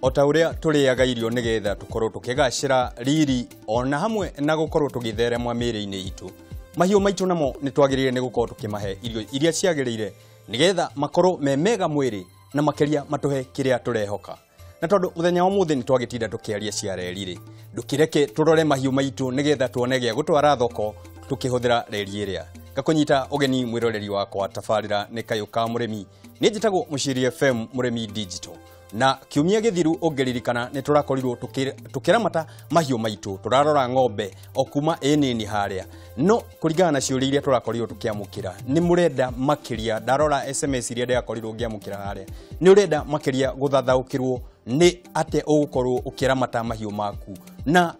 O ta ũrĩa tũrĩaga irio nĩgetha tũkorwo tũkĩgacĩra riri ona hamwe na gũkorwo tũgĩtherema mĩĩrĩ-inĩ itũ, mahiũ maitũ namo nĩ twagĩrĩire nĩ gũkorwo tũkĩmahe irio iria ciagĩrĩire nĩgetha makorwo me mega mwĩrĩ na makĩria matũhe kĩrĩa tũrehoka. Na tondũ mũthenya wa ũmũthĩ nĩ twagĩtinda tũkĩaria cia reri rĩ, ndũkĩreke tũrore mahiũ maitũ nĩgetha tuone gĩa gũtwara thoko tũkĩhũthĩra reri ĩrĩa. Ngakũnyita ũgeni mwĩroreri wakwa, tabarĩra nĩ Kayũ ka Mũrĩmi. Nĩ njĩtagwo Mũciiri FM Mũrĩmi Digital. Na kiumia gĩthiru ũngĩririkana nĩ tũrakorirwo tũkĩramata mahiũ maitũ, tũrarora ng'ombe o kuma ĩ nini harĩa. No kũringana na ciũria iria tũrakorirwo tũkĩamũkĩra, nĩ mũrenda makĩria, ndarora SMS iria ndĩrakorirwo ngĩamũkĩra harĩa, nĩ ũrenda makĩria gũthathaũkĩrwo nĩ atĩa ũgũkorwo ũkĩramata mahiũ maku. Na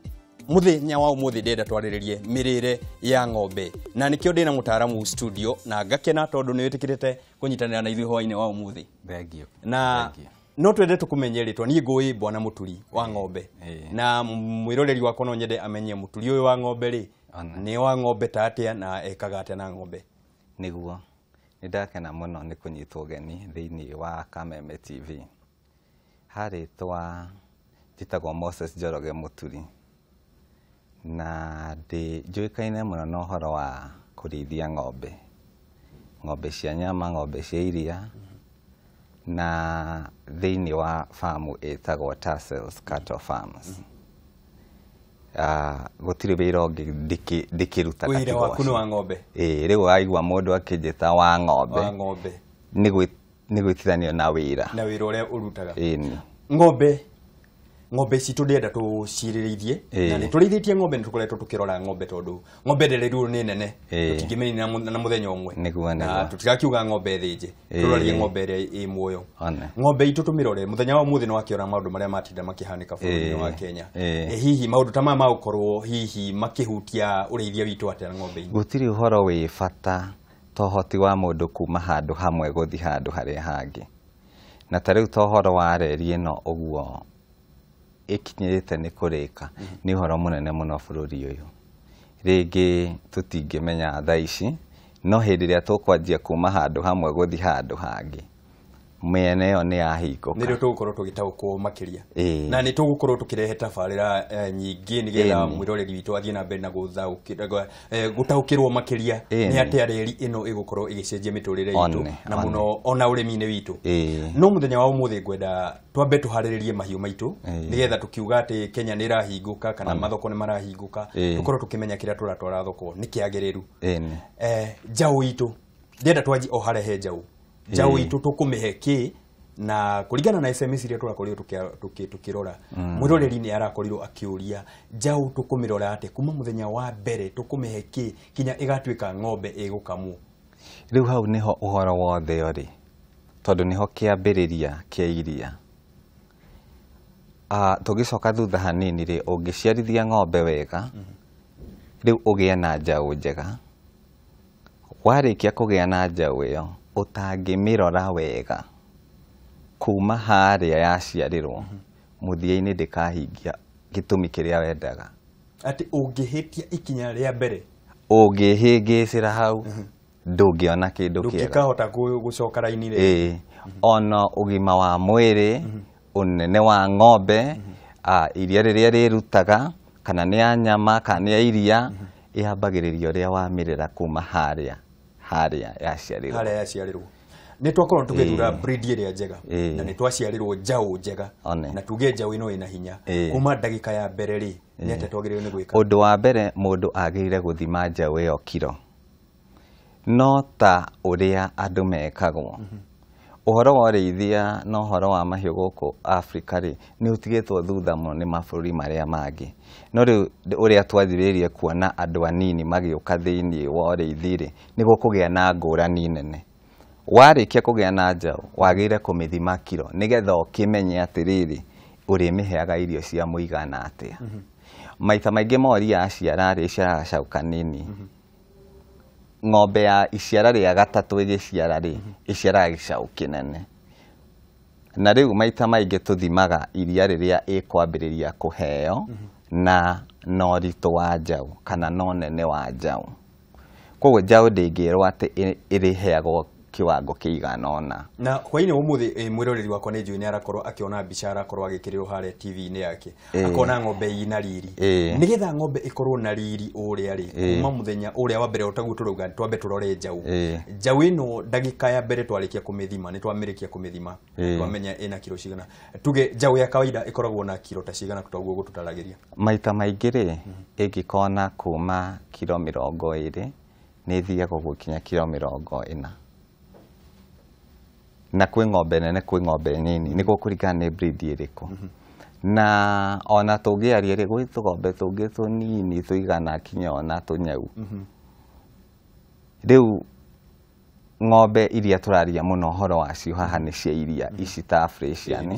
mũthenya wa ũmũthĩ ndĩrenda twarĩrĩrie mĩrĩre ya ng'ombe, na nĩkĩo ndĩna mũtaaramu studio na ngakena tondũ nĩ wĩtĩkĩrĩte kũnyitanĩra na ithuĩ hwaĩ-inĩ wa ũmũthĩ. Thengiũ. Na no twende tũkũmenye rĩtwa. Niĩ ngũĩ bwana Mũturi wa ng'ombe, na mwĩroreri wakwa no nyende amenye mũturi ũyũ wa ng'ombe rĩ nĩ wa ng'ombe ta atĩa na ekaga atĩa na ng'ombe. Nĩguo, nĩ ndakena mũno nĩ kũnyitwo ũgeni thĩinĩ wa Kameme TV. Harĩtwa njĩtagwo Moses Njoroge Mũturi, na ndĩ njũĩkaine mũno na ũhoro wa kũrĩithia ng'ombe, ng'ombe cia nyama, ng'ombe cia iria, na thĩinĩ wa famu ĩtagwo Tassels Cattle Farms. Gũtirĩ wĩra ũngĩ ndĩkĩrutaga. Wĩra waku nĩ wa ng'ombe? Ĩĩ, rĩu waigua mũndũ akĩnjĩta wa ng'ombe, wa ng'ombe nĩ gwĩtithanio na wĩra, na wĩra ũrĩa ũrutaga. Ĩni. Ng'ombe citũ ndĩrenda tũcirĩrĩithie, na nĩ tũrĩithĩtie ng'ombe, nĩ tũkoretwo tũkĩrora ng'ombe tondũ ng'ombe ndĩrĩrwo nĩ nene, tũtingĩmĩnina na mũthenya ũmwe. Nĩguo, na tũtirakiuga ng'ombe thĩnje, tũrorie ng'ombe ĩrĩa ĩ muoyo. One. Ng'ombe itũ tũmĩrore mũthenya wa ũmũthĩ, nĩ wakĩona maũndũ marĩa matinda makĩhanĩka bũrũri-inĩ wa Kenya. Hihi maũndũ ta maya magũkorwo hihi makĩhutia ũrĩithia witũ atĩa ng'ombe-inĩ? Gũtirĩ ũhoro wĩ bata ta ũhoti wa mũndũ kuma handũ hamwe gũthiĩ handũ harĩa hangĩ. Na ta rĩu ta ũhoro wa reri ĩno ũguo ĩkinyĩrĩte nĩ kũrĩka, nĩ ũhoro mũnene mũno bũrũri ũyũ. Rĩngĩ tũtingĩmenya thaa ici, no hĩndĩ ĩrĩa tũkwanjia kuma handũ hamwe gũthiĩ handũ hangĩ, mĩena ĩyo nĩ yahingũka. Nĩrĩo tũgũkorwo tũgĩtaũkwo makĩria. Na nĩ tũgũkorwo tũkĩrehe tabarĩra nyingĩ nĩgetha mwĩroreri witũ athiĩ na mbere na gũtaũkĩrwo makĩria nĩ atĩa reri ĩno ĩgũkorwo ĩgĩcenjia mĩtũrĩre itũ na mũno ona ũrĩmi-inĩ witũ. No mũthenya wa ũmũthĩ ngwenda twambe tũharĩrĩrie mahiũ maitũ nĩgetha tũkiuga atĩ Kenya nĩ ĩrahingũka kana mathoko nĩ marahingũka, tũkorwo tũkĩmenya kĩrĩa tũratwara thoko nĩ kĩagĩrĩru. Njaũ itũ ndĩrenda twanjie o harĩa he njaũ. Njaũ itũ tũkũmĩhe kĩ, na kũringana na SMS iria tũrakorirwo tũkĩrora, mwĩroreri nĩ arakorirwo akĩũria njaũ tũkũmĩrora atĩa kuma mũthenya wa mbere, tũkũmĩhe kĩ kinya ĩgatuĩka ng'ombe ĩgũkamwo. Rĩu hau nĩho ũhoro wothe ũrĩ, tondũ nĩho kĩambĩrĩria kĩa iria. Tũgĩcoka thutha hanini rĩ, ũngĩciarithia ng'ombe wega, rĩu ũgĩe na njaũ njega. Warĩkia kũgĩa na njaũ ĩyo, ũtangĩmĩrora wega kuma harĩa yaciarĩrwo, mũthia-inĩ ndĩkahingia gĩtũmi kĩrĩa wendaga. Atĩ ũngĩhĩtia ikinya rĩa mbere, ũngĩhĩngĩcĩra hau, ndũngĩona kĩndũ kĩega, ndũngĩkahota gũcoka raini rĩngĩ. Ona ũgima wa mwĩrĩ, ũnene wa ng'ombe, iria rĩrĩa rĩrutaga, kana nĩ ya nyama kana nĩ ya iria, ĩambagĩrĩria ũrĩa wamĩrera kuma harĩa yaciarĩrwo. Harĩa yaciarĩrwo. Nĩ twakorwo tũgĩthura breed ĩrĩa njega, na nĩ twaciarĩrwo njaũ njega, na tuge njaũ ĩno ĩna hinya. Kuma ndagĩka ya mbere rĩ, nĩ atĩa twagĩrĩirwo nĩ gwĩka? Ũndũ wa mbere mũndũ agĩrĩire gũthima njaũ ĩyo kiro, no ta ũrĩa andũ mekagwo. Ũhoro wa ũrĩithia na ũhoro wa mahiũ gũkũ Afrika rĩ, nĩ ũtigĩtwo thutha mũno nĩ mabũrũri marĩa mangĩ. No rĩu ũrĩa twanjĩrĩirie kuona andũ anini magĩũka thĩinĩ wa ũrĩithi rĩ, nĩ gũkũgĩa na ngũrani nene. Warĩkia kũgĩa na njaũ, wagĩrĩire kũmĩthima kiro nĩgetha ũkĩmenye atĩrĩrĩ, ũrĩmĩheaga irio cia mũigana atĩa. Maita maingĩ mori yaciara rĩ, ĩciaraga gacaũ kanini. Ng'ombe ya iciara rĩa gatatũ ĩgĩciara rĩ, ĩciaraga gĩcaũ kĩnene. Na rĩu maita maingĩ tũthimaga iria rĩrĩa ĩkwambĩrĩria kũheo na ũritũ wa njaũ kana na ũnene wa njaũ. Koguo njaũ ndĩngĩrwo atĩ ĩrĩheagwo kiwango kĩigana ũna. Na hwainĩ ũmũthĩ mwĩroreri wakwa nĩ njũĩ nĩ arakorwo akĩona mbica, arakorwo agĩkĩrĩrwo harĩa TV-inĩ yake, akona ng'ombe ina riri. Nĩgetha ng'ombe ĩkorwo na riri ũrĩa rĩ, kuma mũthenya ũrĩa wa mbere ũtaguo tũrauga twambe tũrore njaũ. Njaũ ĩno ndagĩka ya mbere twarĩkia kũmĩthima, nĩ twamĩrĩkia kũmĩthima, twamenya ĩna kiro cigana. Tuge njaũ ya kawaida ĩkoragwo na kiro ta cigana toguo gũtũtaragĩria? Maita maingĩ rĩ, ĩngĩkona kuma kiro 20 nĩ ĩthiaga ũguo kinya kiro 40. Na kwĩ ng'ombe nene kwĩ ng'ombe nini, nĩguo kũringana nĩ breed ĩrĩkũ. Na ona tũngĩaria rĩ, gwĩ tũgombe tũngĩ tũnini tũigana kinya ona tũnyau. Rĩu ng'ombe iria tũraria mũno ũhoro wacio haha nĩ cia iria ici ta Fresian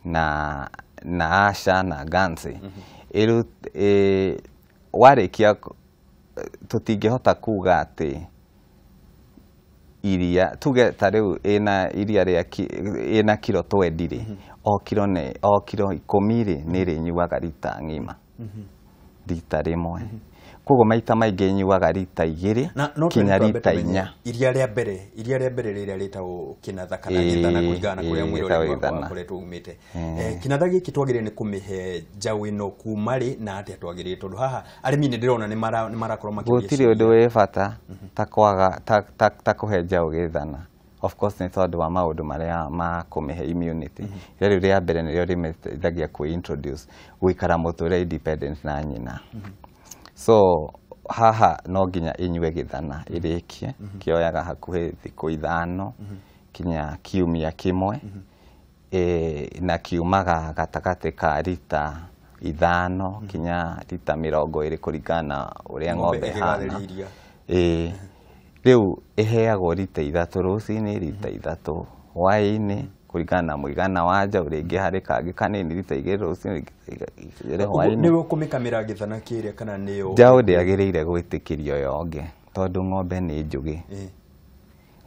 na Asha na Guernsey. Warĩkia tũtingĩhota kuga atĩ iria tuge ta rĩu ĩna iria rĩa ĩna kiro 20 rĩ, o kiro nĩ o kiro 10 rĩ nĩ ĩrĩnyuaga rita ng'ima, rita rĩmwe. Koguo maita maingĩ ĩnyuaga rita 2 kinya rita 4. Iria rĩa mbere, iria rĩa mbere rĩrĩa rĩtagwo kĩnatha kana gĩthana kũringana na kũrĩa mwĩroreri wakwa akoretwo umĩte. Kĩnatha gĩkĩ twagĩrĩire nĩ kũmĩhe njaũ ĩno kuma rĩ na atĩa twagĩrĩire, tondũ haha arĩmi nĩ ndĩrona nĩ marakorwo makĩria. Gũtirĩ ũndũ wĩ bata ta kwaga ta kũhe njaũ gĩthana. Of course nĩ tondũ wa maũndũ marĩa ma kũmĩhe immunity. Iria rĩu rĩa mbere nĩrĩo rĩmĩteithagia kwĩ introduce gũikara mũtũrĩre independent na nyina. So haha no nginya inyue gĩthana ĩrĩkie, kĩoyaga hakuhĩ thikũ 5 kinya kiumia kĩmwe, na kiumaga gatagatĩ ka rita 5 kinya rita 20 kũringana na ũrĩa ng'ombe ĩhana. Rĩu ĩheagwo rita 3 rũcinĩ, rita 3 hwaĩ-inĩ kũringana na mũigana wa njaũ, rĩngĩ harĩ kangĩ kanini rita 2 rũcinĩ, rita 2 hwaĩ-inĩ. Nĩwe ũkũmĩkamĩra gĩthana kĩrĩa kana nĩyo? Njaũ ndĩagĩrĩire gwĩtĩkĩrio yonge tondũ ng'ombe nĩ njũgĩ.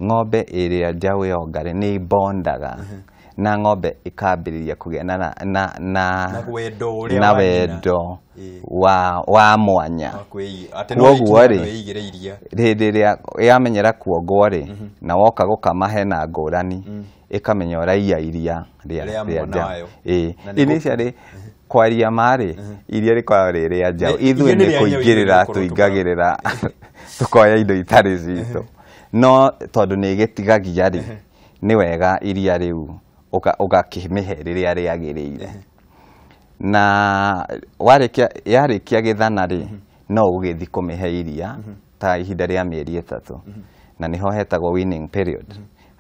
Ng'ombe ĩrĩa njaũ yonga rĩ, nĩ ĩbondaga na ng'ombe ĩkambĩrĩria kũgĩa na wendo wa mwanya. Koguo rĩ, hĩndĩ ĩrĩa yamenyera kuongwo rĩ, na woka gũkama hena ngũrani, ĩkamenya ũraiya iria rĩa njaũ. Initially kwaria ma rĩ, iria rĩkoragwo rĩ rĩa njaũ. Ithuĩ nĩ kũingĩrĩra tũingagĩrĩra tũkoya indo itarĩ citũ. No tondũ nĩ ĩgĩtigagia rĩ, nĩ wega iria rĩu ũgakĩmĩhe rĩrĩa rĩagĩrĩire. Na warĩkia yarĩkia gĩthana rĩ, no ũgĩthiĩ kũmĩhe iria ta ihinda rĩa mĩeri 3, na nĩho hetagwo weaning period,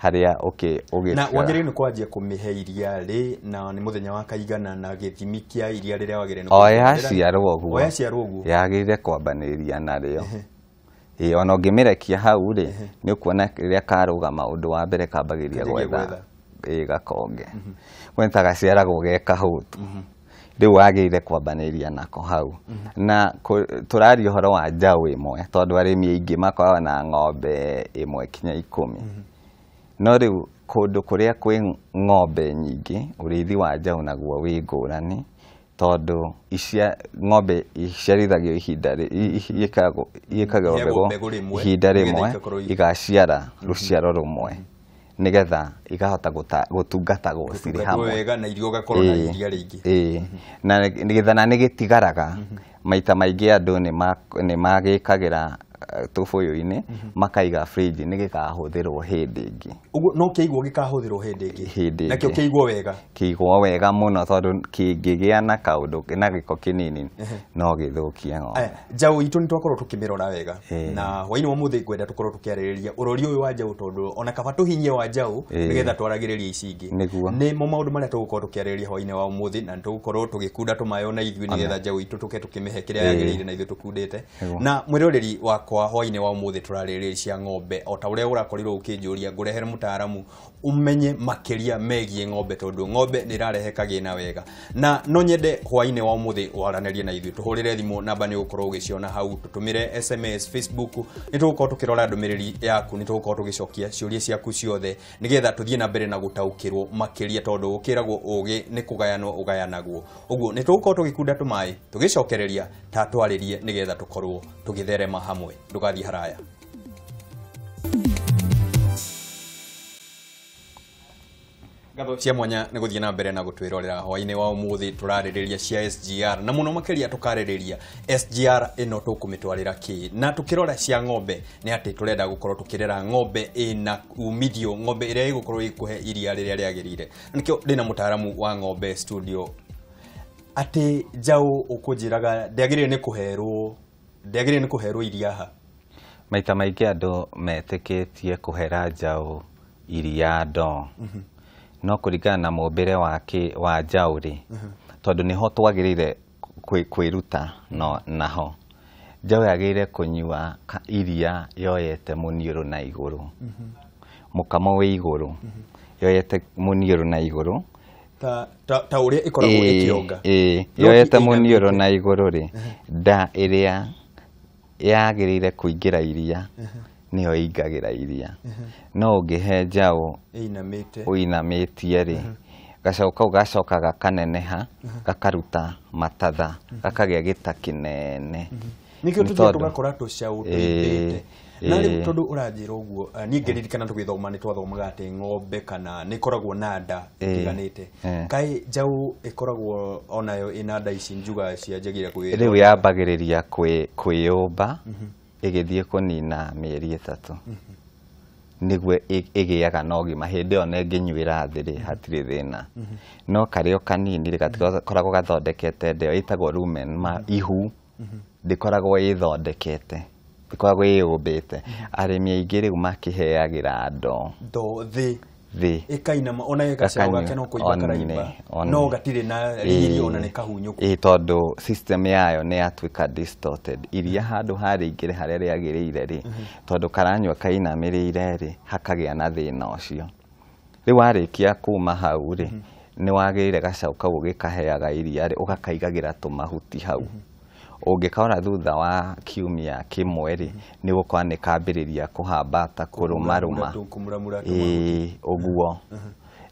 harĩa ũgĩtiga. Na wagĩrĩire nĩ kwanjia kũmĩhe iria rĩ, na nĩ mũthenya wa kaigana, na gĩthimi kĩa iria rĩrĩa wagĩrĩire nĩ O yaciarwo ũguo. O yaciarwo ũguo. Yagĩrĩire kwambanĩrĩria narĩo. Ona ũngĩmĩrekia hau rĩ, nĩ ũkuona rĩrĩa karũgama ũndũ wa mbere kambagĩrĩria gwetha gakonge. We ta gaciaragwo ge kahũtu. Rĩu wagĩrĩire kwambanĩrĩria nako hau. Na tũraria ũhoro wa njaũ ĩmwe tondũ arĩmi aingĩ makoragwo na ng'ombe 1 kinya 10. No rĩu kũndũ kũrĩa kwĩ ng'ombe nyingĩ, ũrĩithi wa njaũ naguo wĩ ngũrani, tondũ ng'ombe iciarithagio ihinda ĩkagĩrwo mbegũ ihinda rĩmwe, igaciara rũciaro rũmwe, nĩgetha ikahota gũtungatagwo cirĩ hamwe wega na irio ũgakorwo na iria rĩingĩ. Na gĩthana nĩ gĩtigaraga. Maita maingĩ andũ nĩ magĩkagĩra tũbũyũ-inĩ, makaiga fridge nĩ gĩkahũthĩrwo hĩndĩ ĩngĩ. Ũguo no kĩigwo gĩkahũthĩrwo hĩndĩ ĩngĩ. Nakĩo kĩigwo wega. Kĩigwo wega mũno tondũ kĩngĩgĩa na kaũndũ na gĩko kĩnini no gĩthũkie ng'ombe. Njaũ itũ nĩ twakorwo tũkĩmĩrora wega. Na hwainĩ wa ũmũthĩ ngwenda tũkorwo tũkĩarĩrĩria ũrori ũyũ wa njaũ, tondũ ona kaba tũhinyie wa njaũ nĩgetha twaragĩrĩrie ici ingĩ. Nĩmo maũndũ marĩa tũgũkorwo tũkĩarĩrĩria hwainĩ wa ũmũthĩ, na nĩtũgũkorwo tũgĩkunda tũmaĩ na ithuĩ nĩgetha njaũ itũ tũke tũkĩmĩhe kĩrĩa yagĩrĩire na ithuĩ tũkundĩte. Na mwĩroreri wakwa hwainĩ wa ũmũthĩ tũrarĩrĩria cia ng'ombe o ta ũrĩa ũrakorirwo ũkĩnjũria, ngũrehere mũtaaramu ũmenye makĩria megiĩ ng'ombe, tondũ ng'ombe nĩ ĩrarehe kagĩna wega. Na no nyende hwainĩ wa ũmũthĩ waranĩrie na ithuĩ, tũhũrĩre thimũ namba nĩ ũgũkorwo ũgĩciona hau, tũtũmĩre SMS, Facebook, nĩ tũgũkorwo tũkĩrora ndũmĩrĩri yaku, nĩ tũgũkorwo tũgĩcokia ciũria ciaku ciothe nĩgetha tũthiĩ na mbere na gũtaũkĩrwo makĩria, tondũ ũkĩragwo ũgĩ nĩ kũgayanwo ũgayanagwo. Ũguo nĩ tũgũkorwo tũgĩkunda tũmaĩ tũgĩcokereria ta twarĩrie nĩgetha tũkorwo tũgĩtherema hamwe. Ndũgathiĩ haraya. Ngatho cia mwanya nĩ gũthiĩ na mbere na gũtwĩrorera hwaĩ-inĩ wa ũmũthĩ tũrarĩrĩria cia SGR na mũno makĩria tũkarĩrĩria SGR ĩno tũkũmĩtwarĩra kĩ na tũkĩrora cia ng'ombe nĩ atĩ tũrenda gũkorwo tũkĩrera ng'ombe ĩna umithio, ng'ombe ĩrĩa ĩgũkorwo ĩkũhe iria rĩrĩa rĩagĩrĩire. Nĩkĩo ndĩna mũtaaramu wa ng'ombe studio atĩ njaũ ũkũnjĩraga ndĩagĩrĩire nĩ kũherwo, ndĩagĩrĩire nĩ kũherwo iria ha. Maita maingĩ andũ metĩkĩtie kũhera njaũ iria ndoo. No kũringana na mũmbĩre wa njaũ rĩ, tondũ nĩho twagĩrĩire kwĩruta naho. Njaũ yagĩrĩire kũnyua iria yoyete mũniũrũ na igũrũ. Mũkamo wĩ igũrũ. Yoyete mũniũrũ na igũrũ. Ta ũrĩa ĩkoragwo ĩkĩonga. Yoyete mũniũrũ na igũrũ rĩ, nda ĩrĩa yagĩrĩire kũingĩra iria nĩyo ĩingagĩra iria. No ũngĩhe njaũ ũinamĩtie rĩ, gacaũ kau gacoka gakaneneha, gakaruta matatha, gakagĩa gĩta kĩnene. Nĩkĩo tũthiĩ tũgakora tũcaũ tũimbĩte. Na rĩu tondũ ũranjĩra ũguo, niĩ ngĩririkana tũgĩthoma nĩ twathomaga atĩ ng'ombe kana nĩ ĩkoragwo na nda ĩtiganĩte. Kaĩ njaũ ĩkoragwo onayo ĩna nda ici njuga cianjagia kwĩ Rĩu yambagĩrĩria kwĩyũmba ĩgĩthiĩ kũnina mĩeri 3. Nĩguo ĩgĩaga na ũgima. Hĩndĩ ĩyo ona ĩngĩnyuĩra thĩ rĩ, hatirĩ thĩna. No karĩ o kanini rĩ, gatikoragwo gathondekete nda ĩyo ĩtagwo rumen, ihu, ndĩkoragwo ĩthondekete, ĩkoragwo ĩyũmbĩte. Arĩmi aingĩ rĩu makĩheagĩra ndoo. Ndoo thĩ. Thĩ. Ĩkainama, ona gacau gake no kũimba karaimba. No gatirĩ na riri ona nĩ kahunyũku. Tondũ system yayo nĩ yatuĩka distorted. Iria handũ harĩingĩre harĩa rĩagĩrĩire rĩ, tondũ karanyua kainamĩrĩire rĩ, hakagĩa na thĩna ũcio. Rĩu warĩkia kuma hau rĩ, nĩ wagĩrĩire gacau kau ũgĩkaheaga iria rĩ, ũgakaigagĩra tũmahuti hau. Ũngĩkaona thutha wa kiumia kĩmwe rĩ, nĩ ũgũkora nĩ kambĩrĩria kũhambata, kũrũmarũma. Ũguo.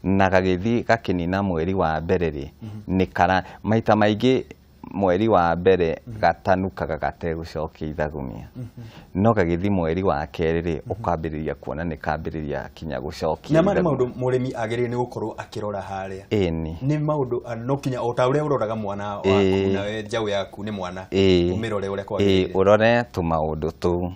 Na gagĩthiĩ gakĩnina mweri wa mbere rĩ, nĩ kara, maita maingĩ mweri wa mbere gatanukaga gategũcokia ithagumia. No gagĩthiĩ mweri wa kerĩ rĩ, ũkambĩrĩria kuona nĩ kambĩrĩria kinya gũcokia. Na marĩ maũndũ mũrĩmi agĩrĩire nĩ gũkorwo akĩrora harĩa. Ĩni. Nĩ maũndũ no kinya o ta ũrĩa ũroraga mwana waku nawe njaũ yaku nĩ mwana. Ũmĩrore ũrĩa kwagĩrĩire. Ũrore tũmaũndũ tũu.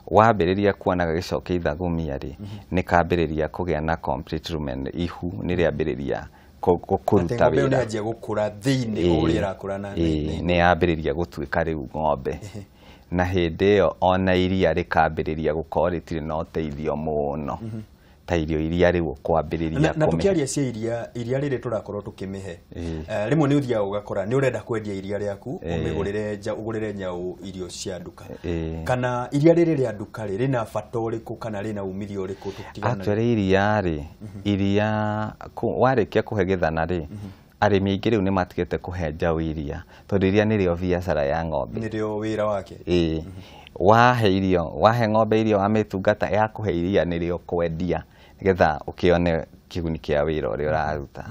Wambĩrĩria kuona gagĩcokia ithagumia rĩ, nĩ kambĩrĩria kũgĩa na complete rumen, ihu nĩ rĩambĩrĩria kũruta wĩra. Nĩ yanjia gũkũra thĩinĩ o ũrĩa ĩrakũra na nĩ yambĩrĩria gũtuĩka rĩu ng'ombe. Na hĩndĩ ĩyo ona iria rĩkambĩrĩria gũkorwo rĩtirĩ na ũteithio mũno. Ta irio iria rĩu ũkwambĩrĩria kũmĩhe. Na tũkĩaria cia iria, iria rĩrĩ tũrakorwo tũkĩmĩhe. Rĩmwe nĩ ũthiaga ũgakora nĩ ũrenda kwendia iria rĩaku, ũmĩgũrĩre ũgũrĩre njaũ irio cia nduka. Kana iria rĩrĩ rĩa nduka rĩ, rĩna bata ũrĩkũ kana rĩna umithio ũrĩkũ tũtigana? Actually iria rĩ, iria warĩkia kũhe gĩthana rĩ, arĩmi aingĩ rĩu nĩ matigĩte kũhe njaũ iria, tondũ iria nĩrĩo biacara ya ng'ombe. Nĩrĩo wĩra wake. Wahe irio, wahe ng'ombe irio wamĩtungata, yakũhe iria nĩrĩo kwendia nĩgetha ũkĩone kĩguni kĩa wĩra ũrĩa ũraruta.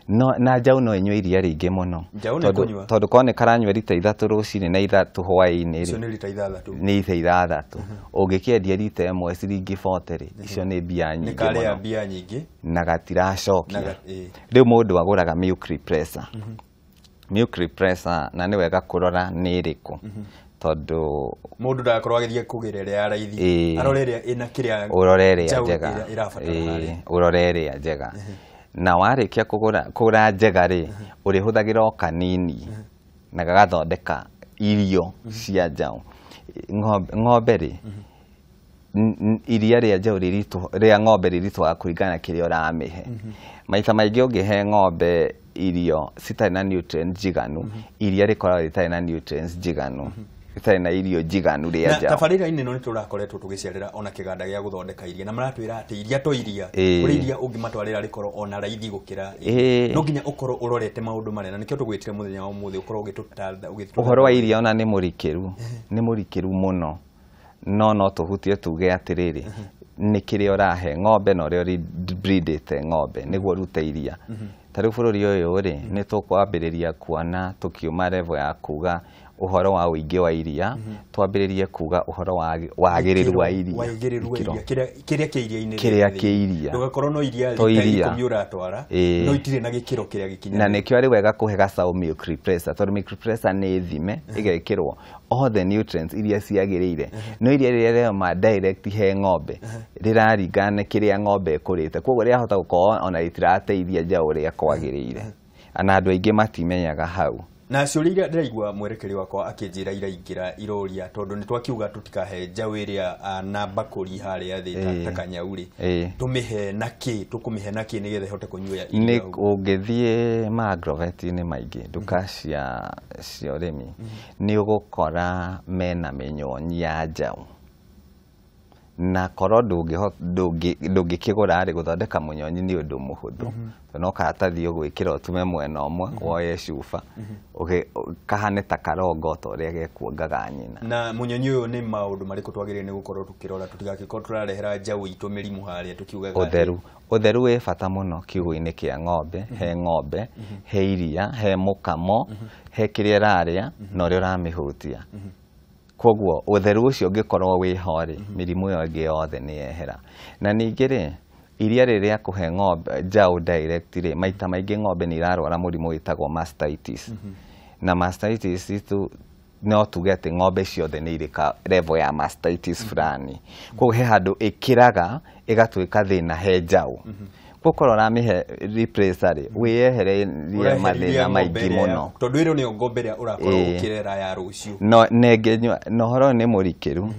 No na njaũ no ĩnyue iria rĩingĩ mũno. Tondũ korwo nĩ karanyua rita 3 rũcinĩ na 3 hwaĩ-inĩ rĩ, icio nĩ rita 6. Nĩ rita 6. Ũngĩkĩendia rita 1 ciringi 40 rĩ, icio nĩ mbia nyingĩ mũno. Nĩ karĩa mbia nyingĩ. Na gatiracokia. Rĩu mũndũ agũraga milk repressor. Milk repressor na nĩ wega kũrora nĩ ĩrĩkũ. Tondũ mũndũ ndagakorwo agĩthiĩ kũgĩra ĩrĩa ya raithi, arore ĩrĩa ĩna kĩrĩa ũrore ĩrĩa njega, ũrore ĩrĩa njega. Na warĩkia kũgũra njega rĩ, ũrĩhũthagĩra o kanini na gagathondeka irio cia njaũ. Ng'ombe rĩ, iria rĩa njaũ rĩa ng'ombe rĩritũhaga kũringana na kĩrĩa ũramĩhe. Maita maingĩ ũngĩhe ng'ombe irio citarĩ na nutrients njiganu, iria rĩkoragwo rĩtarĩ na nutrients njiganu, rĩtarĩ na irio njiganu rĩa njaũ. Tabarĩra-inĩ ĩno nĩ tũrakoretwo tũgĩcerera ona kĩganda gĩa gũthondeka iria na maratwĩra atĩ iria to iria, kũrĩ iria ũngĩmatwarĩra rĩkorwo ona raithi gũkĩra. No nginya ũkorwo ũrorete maũndũ marĩa, na nĩkĩo tũgwĩtire mũthenya wa ũmũthĩ ũkorwo ũgĩtũtaara. Ũhoro wa iria ona nĩ mũrikĩru, nĩ mũrikĩru mũno. No no tũhutie tuge atĩrĩrĩ, nĩ kĩrĩa ũrahe ng'ombe na ũrĩa ũbreedĩte ng'ombe nĩguo ũrute iria. Ta rĩu bũrũri ũyũ rĩ, nĩ tũkwambĩrĩria kuona tũkiuma level ya kuga ũhoro wa ũingĩ wa iria, twambĩrĩrie kuga ũhoro wa wagĩrĩru wa iria. Wagĩrĩru wa iria kĩrĩa kĩ iria-inĩ. Kĩrĩa kĩ iria. Ndũgakorwo no iria rita 10 ũratwara, no itirĩ na gĩkĩro kĩrĩa gĩkinyanĩru. Na nĩkĩo arĩ wega kũhe gacaũ milk replacer, tondũ milk replacer nĩ thime ĩgekĩrwo all the nutrients iria ciagĩrĩire. No iria rĩrĩa rĩrauma direct he ng'ombe rĩraringana na kĩrĩa ng'ombe ĩkũrĩte, koguo rĩahota gũkorwo ona rĩtirateithia njaũ ũrĩa kwagĩrĩire, na andũ aingĩ matimenyaga hau. Na ciũria iria ndĩraigua mwerekeri wakwa akĩnjĩra iraingĩra iroria, tondũ nĩ twakiuga tũtikahe njaũ ĩrĩa na mbakũri harĩa thĩ ta kanyau rĩ, tũmĩhe na kĩ, tũkũmĩhe na kĩ nĩgetha ĩhote kũnyua iria? Nĩ ũngĩthiĩ ma-agrovet-inĩ maingĩ, nduka cia ũrĩmi, nĩ ũgũkora mena mĩnyonyi ya njaũ. Na korwo ndũngĩkĩgũra rĩ, gũthondeka mũnyonyi nĩ ũndũ mũhũthũ. No karatathi ũgwĩkĩra ũtume mwena ũmwe, woye cuba, kahane ta karongo ta ũrĩa gekuongaga nyina. Na mũnyonyi ũyũ nĩ maũndũ marĩkũ twagĩrĩire nĩ gũkorwo tũkĩrora tũtigagĩkorwo tũrarehera njaũ itũ mĩrimũ harĩa tũkiugaga? Ũtheru. Ũtheru wĩ bata mũno kiugũ-inĩ kĩa ng'ombe, he ng'ombe, he iria, he mũkamo, he kĩrĩa ĩrarĩa na ũrĩa ũramĩhutia. Koguo ũtheru ũcio ũngĩkorwo wĩ ho rĩ, mĩrimũ ĩyo ĩngĩ yothe nĩ yehera. Na ningĩ rĩ, iria rĩrĩa kũhe ng'ombe njaũ direct rĩ, maita maingĩ ng'ombe nĩ irarwara mũrimũ wĩtagwo mastitis. Na mastitis itu no tuge atĩ ng'ombe ciothe nĩ irĩ ka level ya mastitis fulani. Koguo he handũ ĩkĩraga ĩgatuĩka thĩna he njaũ. Koguo korwo ũramĩhe replacer rĩ, wĩyehererie mathĩna maingĩ mũno, tondũ ĩno nĩyo ng'ombe ĩrĩa ũrakorwo ũkĩrera ya rũciũ. No nengĩnyua na ũhoro nĩ mũrikĩru.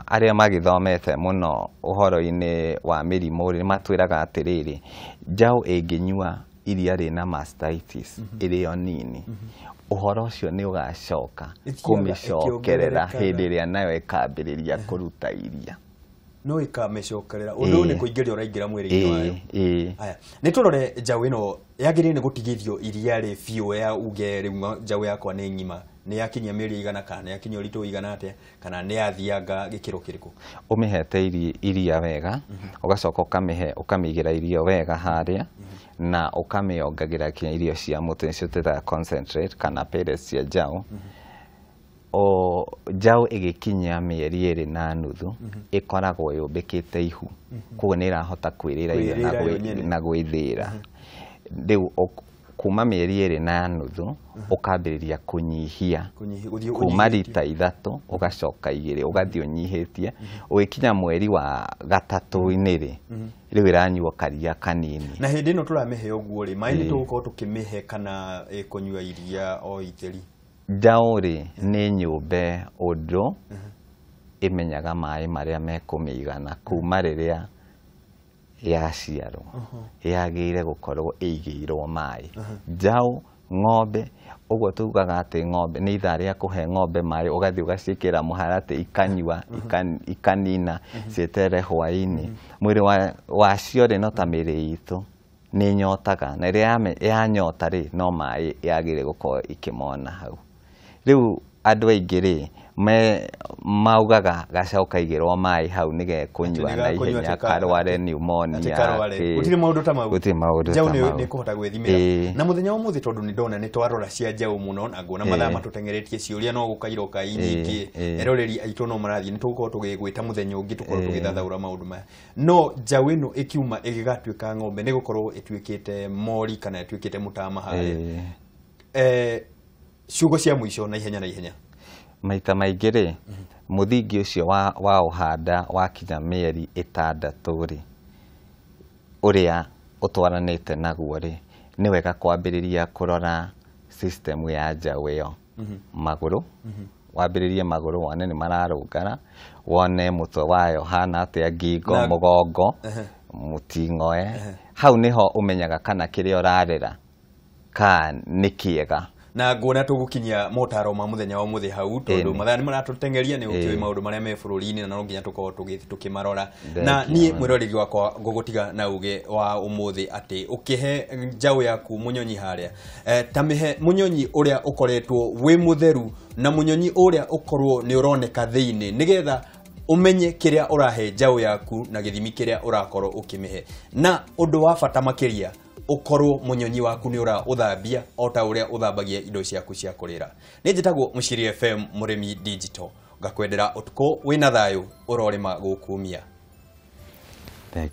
Arĩa magĩthomete mũno ũhoro-inĩ wa mĩrimũ rĩ, matwĩraga atĩrĩrĩ, njaũ ĩngĩnyua iria rĩna mastitis ĩrĩ o nini, ũhoro ũcio nĩ ũgacoka kũmĩcokerera hĩndĩ ĩrĩa nayo ĩkambĩrĩria kũruta iria. No ĩkamĩcokerera ũndũ nĩ kũingĩria ũraingĩra mwĩrĩ-inĩ wayo. Aya, nĩ tũrore njaũ ĩno yagĩrĩire nĩ gũtigithio iria rĩ biũ ya uge rĩu njaũ yakwa nĩ ng'ima, nĩ yakinyia mĩeri igana kana nĩ yakinyia ũritũ ũigana atĩa, kana nĩ yathianga gĩkĩro kĩrĩkũ? Ũmĩhete iria wega, ũgacoka ũkamĩhe, ũkamĩigĩra irio wega harĩa, na ũkamĩongagĩra kinya irio cia mũtĩ, nĩcio twĩtaga concentrate kana pellets cia njaũ. O njaũ ĩgĩkinyia mĩeri 2.5 ĩkoragwo yũmbĩkĩte ihu, koguo nĩ ĩrahota kwĩrĩra irio na gwĩthĩra. Rĩu kuma mĩeri 2.5 ũkambĩrĩria kũnyihia, kuma rita 3 ũgacoka 2, ũgathiĩ ũnyihĩtie, ũgĩkinya mweri wa 3-inĩ rĩ, rĩu ĩranyua karia kanini. Na hĩndĩ ĩno tũramĩhe ũguo rĩ, maĩ nĩ tũgũkorwo tũkĩmĩhe kana ĩkũnyua iria o itheri? Njaũ rĩ nĩ nyũmbe ũndũ ĩmenyaga maĩ marĩa mekũmĩigana kuma rĩrĩa yaciarwo, yagĩrĩire gũkorwo ĩigĩirwo maĩ. Njaũ, ng'ombe, ũguo tugaga atĩ ng'ombe nĩ ithaa rĩa kũhe ng'ombe maĩ, ũgathiĩ ũgaciĩkĩra mũharatĩ ikanyua, ikanina, cieterere hwaĩ-inĩ. Mwĩrĩ wacio rĩ, no ta mĩĩrĩ itũ, nĩ nyotaga, na rĩrĩa yanyota rĩ, no maĩ yagĩrĩire gũkorwo ĩkĩmona hau. Rĩu andũ aingĩ rĩ, maugaga gacaũ kaigĩrwo maĩ hau nĩ gekũnyua na ihenya karware pneumonia. Gũtirĩ maũndũ ta mau. Gũtirĩ maũndũ ta mau. Njaũ nĩ kũhota gwĩthimĩra. Na mũthenya wa ũmũthĩ tondũ nĩ ndona nĩ twarora cia njaũ mũno, na nguona mathaa matũteng'eretie ciũria no gũkairoka nyingĩ, eroreri aitũ no marathiĩ, nĩ tũgũkorwo tũgĩgwĩta mũthenya ũngĩ tũkorwo tũgĩthathaũra maũndũ maya. No njaũ ĩno ĩkiuma ĩgĩgatuĩka ng'ombe nĩ gũkorwo ĩtuĩkĩte mori kana ĩtuĩkĩte mũtama harĩa. Ciugo cia mũico na ihenya na ihenya. Maita maingĩ rĩ, mũthingi ũcio wa ũhanda wakinya mĩeri 6 rĩ, ũrĩa ũtwaranĩte naguo rĩ, nĩ wega kwambĩrĩria kũrora system ya njaũ ĩyo. Magũrũ, wambĩrĩrie magũrũ wone nĩ mararũngara, wone mũtwe wayo hana atĩa, ngingo, mũgongo, mũting'oe. Hau nĩho ũmenyaga kana kĩrĩa ũrarera ka nĩ kĩega. Na nguona tũgũkinyia motaro ma mũthenya wa ũmũthĩ hau, tondũ mathaa nĩ maratũteng'eria, nĩ ũkĩũĩ maũndũ marĩa me bũrũri-inĩ na no nginya tũkorwo tũkĩmarora. Na niĩ mwĩroreri wakwa ngũgũtiga na uge wa ũmũthĩ atĩ ũkĩhe njaũ yaku mũnyonyi harĩa, ta mĩhe mũnyonyi ũrĩa ũkoretwo wĩ mũtheru na mũnyonyi ũrĩa ũkorwo nĩ ũroneka thĩinĩ, nĩgetha ũmenye kĩrĩa ũrahe njaũ yaku na gĩthimi kĩrĩa ũrakorwo ũkĩmĩhe. Na ũndũ wa bata makĩria, Ũkorwo mũnyonyi waku nĩ ũra ũthambia o ta ũrĩa ũthambagia indo ciaku cia kũrĩra. Nĩ njĩtagwo Mũciri FM Mũrĩmi Digital, ngakwendera ũtukũ wĩna thayũ, ũrorĩma gũkumia. Thank